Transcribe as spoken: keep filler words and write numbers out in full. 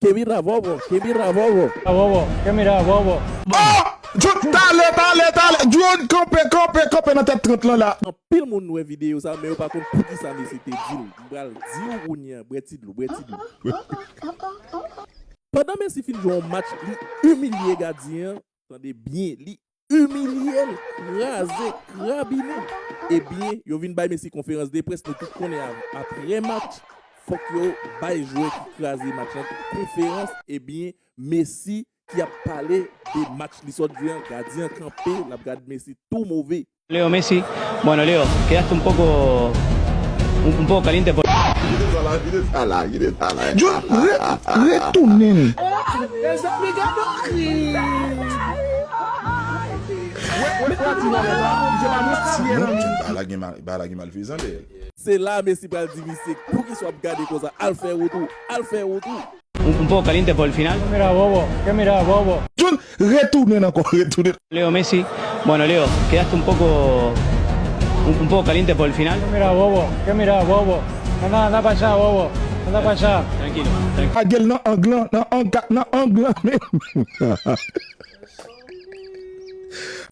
Kenbe la, Vòvò, kenbe la, Vòvò. Vòvò, kenbe la, Vòvò. Oh! Talè, talè, talè! Drone, kanpe, kanpe, kanpe nan tèt trant lan la! Anpil moun wè videyo sa, men yo pa konn poukisa Messi te di l. M pral di w kounye a, bwè ti dlo, bwè ti dlo. Pandan Messi fin jwe yon match, li imilye gadyen an, tande byen, li imilye l, kraze, krabinen. Ebyen, yo vin bay Messi konferans de près, nou tout konnen a- apre match, fòk yo bay jwè ki kraze match lan konferans, ebyen, Messi ki ap pale de match li sot jwe an, gadyen an kanpe, l ap gad Messi tou move. Leo Messi, bueno Leo, quedaste un poco, un, un poco caliente por... Kite sa la, kite sa la, kite sa la. Drone, re, retounen. Bagay la gen mal, bagay la gen malfezan dèyè l. Se la Messi pral di misye, poukisa w ap gade konsa, al fè wout ou, al fè wout ou. Un, un poco caliente por el final. Mira, Bobo, que mira, Bobo. Drone, retounen ankò, retounen. Leo Messi, bueno Leo, quedaste un poco, un, un poco caliente por el final. Mira, Bobo, que mira, Bobo. Anda, anda para allá, Bobo. Anda para allá. Tranquilo, tranquilo. Lage l nan ang lan, nan ang, nan ang lan menm.